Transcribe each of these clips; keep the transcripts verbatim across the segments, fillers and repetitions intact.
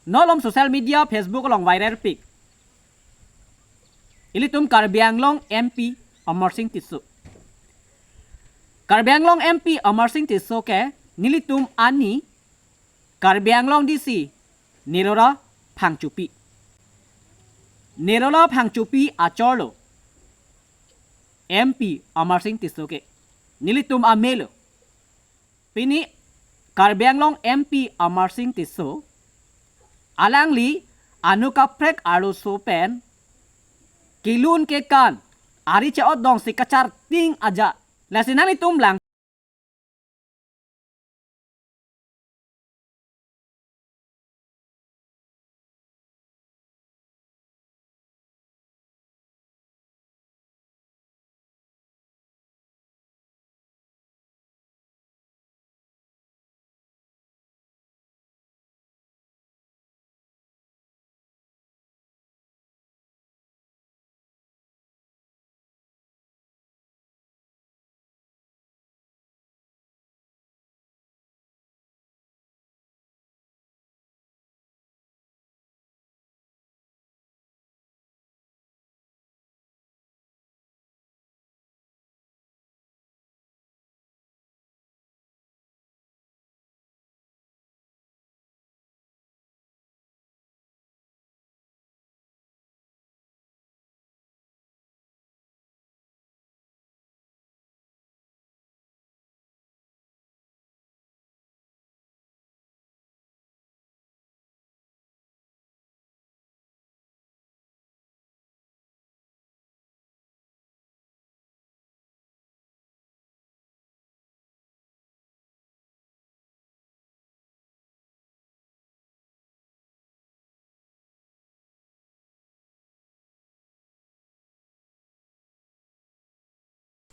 Nolom social media Facebook along viral pik ilitum Karbi Anglong M P Amarsing Tisso. Karbi Anglong M P Amarsing Tisso ke nelitum ani Karbi Anglong D C Nirola Phangchopi. Nirola Phangchopi achorlo M P Amarsing Tisso ke. Nelitum amelo. Pini Karbi Anglong M P Amarsing Tisso alangli anu kaprek arloso pen kelun kekan ari che-otdong si kacharting aja. Lasi nanglitum lang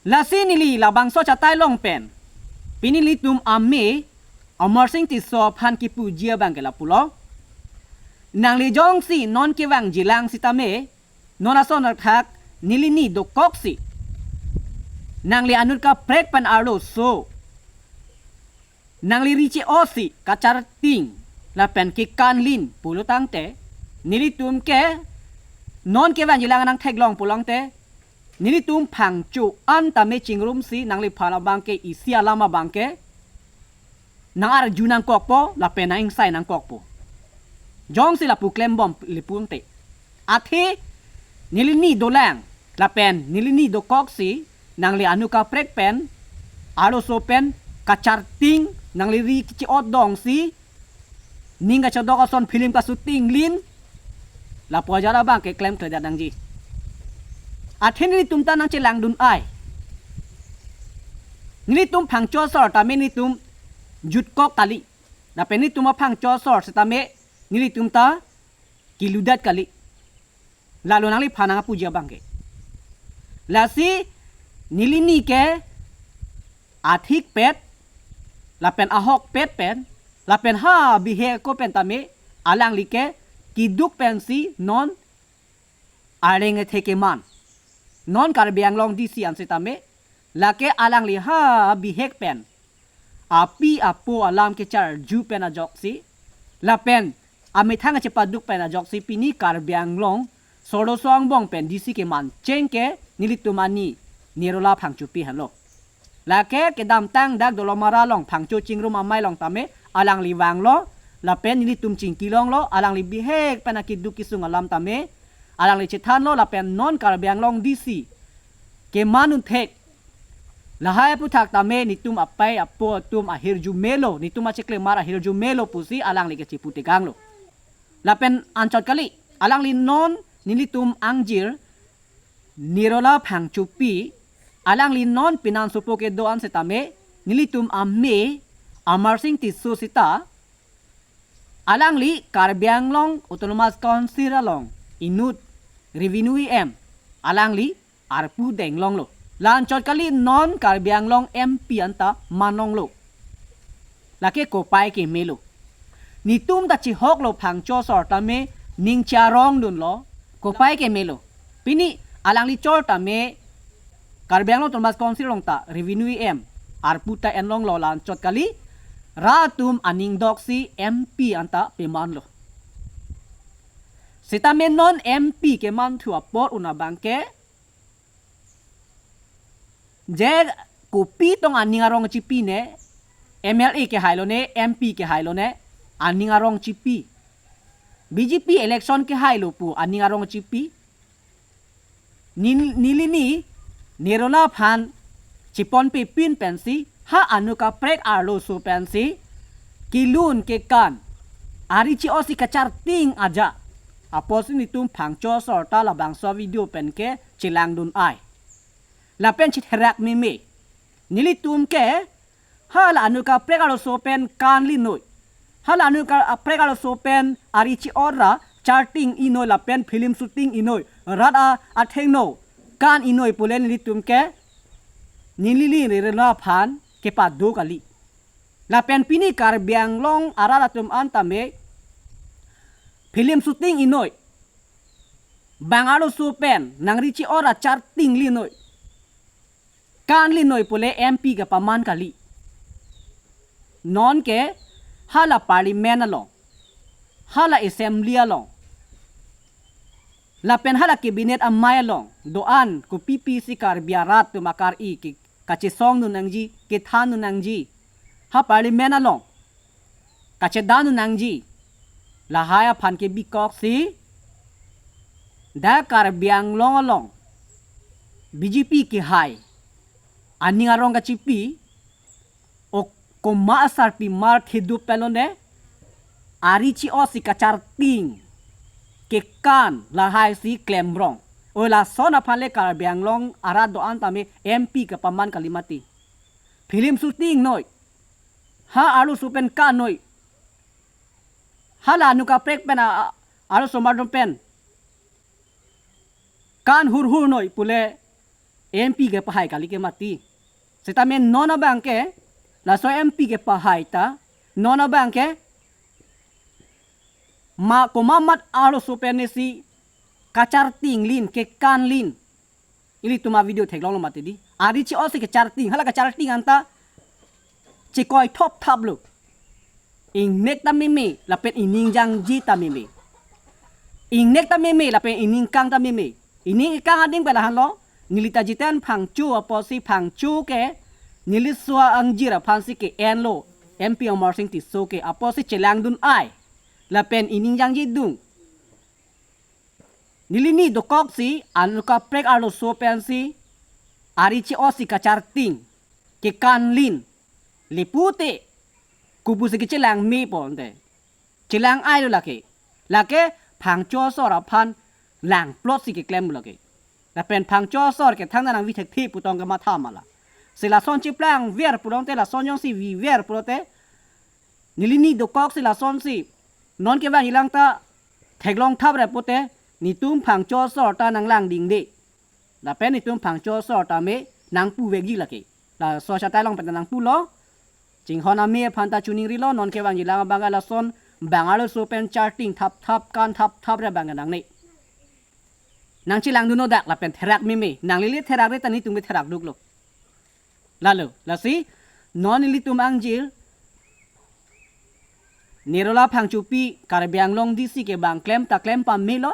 Lasi neli labangso chatai along pen pini nelitum ame Amarsing Tisso aphan kipuji abang ke lapulo. Nangli jongsi non kevangjilang sitame, non ason athak neli ni dokoksi nangli anut kaprek pen arloso nangli ri che-otsi kacharting lapen kekanlin pulo tangte, nelitum ke non kevangjilang nangtheklong pulo tangte, nelitum Phangcho an tame chingrumsi nangliphan abang ke isi alam abang ke nang-arju nangkokpo lapen nang-ingsai nangkokpo. Jongsi lapu klembom le pulote, athe neli ni dolang lapen neli ni dokoksi nangli anu kaprek pen arloso pen kacharting, nangli ri che-otdong si ning kachedok ason film kashootinglin, lapu ajat abang ke klemkledet nangji. Athe nelitum ta nangchelangdun ai. Nelitum Phangcho asor tame nelitum jutkok kali. Lapen nelitum aPhangcho asor sitame nelitum ta keludet kali. Lalo nangliphan nangpuji abang ke. Lasi neli ni ke athikpet lapen ahokpet pen lapen ha bihek ako pen tame alangli ke keduk pensi non arleng ethe keman. Non Karbi Anglong D C an sitame, lake alangli ha bihek pen api apo alam kecharju pen ajoksi lapen amethang kachepaduk pen ajoksi pini Karbi Anglong sorloso angbong pen D C keman cheng ke nelitum ani Nirola Phangchopi henlo. Lake kedamtang dak Dolamara along Phangcho chingrum amei along tame alangli vanglo, lapen nelitum chingkilonglo, alangli bihek pen akeduk kesung alam tame alangli chethanlo, lapen non Karbi Anglong D C keman un thek. Lahai aphuthak tame nelitum apei apo atum ahirjume lo, nelitum acheklemar ahirjume lo pusi alangli ke chipu tekanglo. Lapen anchot kali, alangli non nelitum angjir Nirola Phangchopi, alangli non penan sopo kedo an sitame, nelitum ame Amarsing Tisso sita, alangli Karbi Anglong Autonomous Council along inut Revenue E M, alangli arpu denglonglo. La anchot kali non Karbi Anglong M P anta manlonglo. Lake kopai kemelo. Nelitum ta chihoklo Phangcho asor tame ning charongdunlo. Kopai kemelo. Pini alangli chor tame Karbi Anglong Autonomous Council along ta Revenue E M arpu ta enlonglo, la anchot kali rat atum aning doksi M P anta pemanlo. Sitame non M P keman thu apor un abangke, je kopi tong aning arong chipi ne, M L A kehai lo ne, M P kehai lo ne, aning arong chipi. B J P election kehai lo pu aning arong chipi. Nil-, neli ni Nirola aphan chiponpe pin pensi, ha anu kaprek arloso pensi, kelun kekan, ari chi-otsi kacharting aja. Apotsi nelitum Phangcho asor ta labangso video pen ke chelangdun ai. Lapen chitherak meme. Nelitum ke, hala anu kaprek arloso pen kan-li noi. Hala anu kaprek arloso pen ari chi-ot ra charting-i noi lapen film shooting-i noi. Rat a-, athengno kan-i noi pule nelitum ke, neli ni Nirola aphan kepado kali. Lapen pini Karbi Anglong arat atum an tame film shooting-i noi. Bang arloso pen nang ari chi-ot ra charting-li noi, kan-li noi pule M P kepaman kali. Non ke hala parliament along, hala assembly along, lapen hala cabinet amei along do-an kopi pisi Karbi arat atum akar-i ke kachesongdun nangji, kethandun nangji. Ha parliament along kachedandun nangji. Lahai aphan ke bikoksi, dak Karbi Anglong along B J P kehai aning arong kachipi, o komat asarpimar thedup pen lo ne, ari chi-otsi kacharting kekan lahai si klemrong. O lason aphan le Karbi Anglong arat do-an tame M P kepaman kali mati. Film shooting noi. Ha arloso pen kan noi. Hala anu kaprek pen a, a, arloso mardom pen kan hurhur noi pule M P kepahai kali ke mati. Sitame non abangke, laso M P kepahai ta, non abangke, ma komat arloso pen ne si kacharting-lin, kekan-lin. Ilitum a-video theklonglo mati di. Ari chi-otsi kacharting, hala kacharting anta chekoi thopthap lo. Ingnek ta meme, lapen ining jangji ta meme. Ingnek ta meme, lapen ining kang ta meme. Ining ikang ading pen lahenlo, neli ta Jiten Phangcho apotsi Phangcho ke, neli laso angjir aphansi ke-enlo, M P Amarsing Tisso ke apotsi chelangdun ai. Lapen ining jangji dung. Neli ni dokoksi, anu kaprek arloso pensi, ari chi-otsi kacharting, kekan-lin, le pute, kopusi kechelang mepo ante. Chelang ai lo lake. Lake Phangcho asor aphan langplotsi keklem lake. Lapen Phangcho asor ke thangta nangvi thekthe pu tong kematha ma la. Si lason cheplangver pulote, lason jongsi viver pulote, neli ni dokoksi lasonsi, non kevangjilang ta theklong thapre pute, netum Phangcho asor ta nanglangdingde. Lapen netum Phangcho asor tame nangpuvekji lake. Laso achatai along pen ta nangpulo. Chinghon ame aphan ta choningrilo, non kevangjilang abang lason bang arloso pen charting thapthap, kan thapthap re abang nangne. Nangchelangdun-o dak lapen therak meme, nangli le therakre ta netum ke therak duklo. Lalo, lasi, non ilitum angjir, Nirola Phangchopi Karbi Anglong D C ke bang klem ta klem pamelo.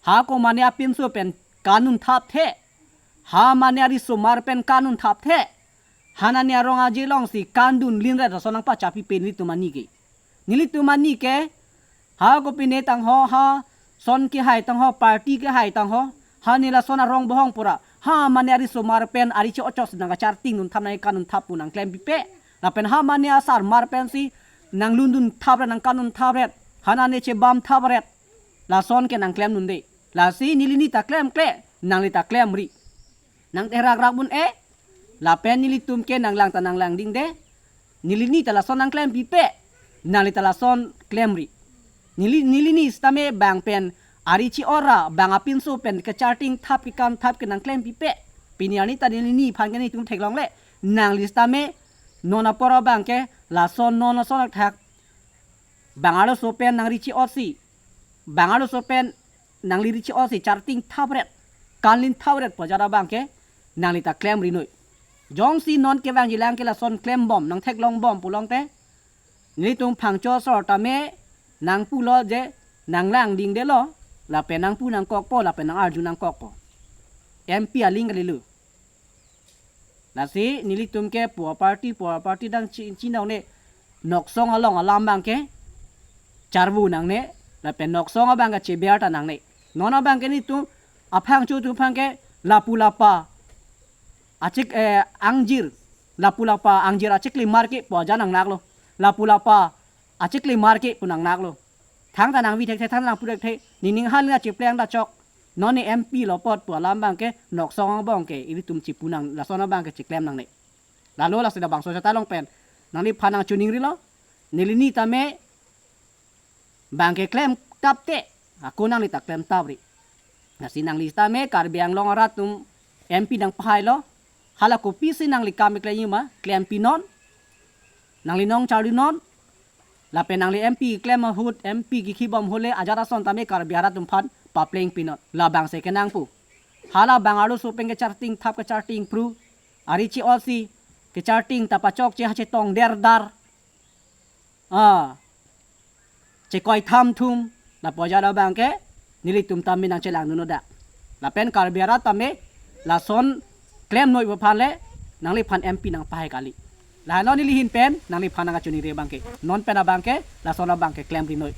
Ha komane apinso pen kan-un thapthe. Ha mane arisomar pen kan-un thapthe. Ha nane arong aje alongsi kandun linre lason nangpachapipe nelitum ani ke. Nelitum ani ke, ha kopine tangho, ha son kehai tangho, party kehai tangho, ha ne lason arong bohong pura, ha mane arisomar pen ari chi-ot chot si nangkacharting dun thap nangkan-un thap pu nangklempipe. Lapen ha mane asarmar pensi nanglundun thapret, nangkan-un thapret, ha nane chebam thapret. Lason ke nangklemdunde. Lasi neli ni ta klemkle, nangli ta klemri. Nangtherakrak un-e, lapen nelitum ke nanglang ta nanglangdingde, neli ni ta lason nangklempipe, nangli ta lason klemri. Neli, neli ni sitame bang pen, ari chi-ot ra, bang apinso pen kacharting thap kekan thap ke nangklempipe. Pini arni ta neli ni aphan ke netum theklongle, nangli sitame, non apor abang ke, lason non lason thak, bang arloso pen nangri chi-otsi, bang arloso pen nangli ri chi-otsi charting thapret, kanlin thapret pu ajat abang ke nangli ta klemri noi. Jongsi non kevangjilang ke lason klembom, nangtheklongbom pulote, nelitum Phangcho asor tame nangpulo je nanglangdingdelo, lapen nangpu nangkokpo, lapen nang-arju nangkokpo. M P aling kalilo. Lasi nelitum ke pu aparty, pu aparty dang chi-, chinong ne, noksong along alam abang ke charvu nangne, lapen noksong abang ke cheber ta nangne. Non abang ke nelitum aphangcho atum aphan ke lapu lapa achik, eh, angjir, lapu lapa angjir achikli marke pu aja nangnaklo. Lapu lapa achikli marke pu nangnaklo. Thangta nangvi thekthe, thangta nangpu thekthe, nening hal na chipleng ta chok. Non ne M P lo apot pu alam abang ke noksong angbong ke ilitum chipu nang, lason abang ke chiklem nangne. Lalo lasi labangso achata along pen nangliphan nangchoningrilo. Neli ni tame bang ke klemtapte, ako nangli ta klemtapri. Lasi nangli tame Karbi Anglong arat atum M P nangpahailo. Hala kopisi nangli kam keklem ma, klempinon. Nangli nong charlinon. Lapen nangli M P klem ahut, M P kikhibom ahut le ajat ason tame Karbi arat atum aphan paplengpinon. Labangsi kenangpo. Hala bang arloso pen kecharting thap, kecharting phru, ari chi-otsi kecharting ta pachokche, ha chetong derdar, ah, chekoi thamthum, lapu ajat abang ke nelitum tame nangchelangdunnon dak. Lapen Karbi arat tame lason klemnoi pu aphan le nangliphan M P nangpahai kali. Lahelo neli ahin pen nangliphan nangkachiningri abang ke. Non pen abang ke lason abang ke klemrinoi.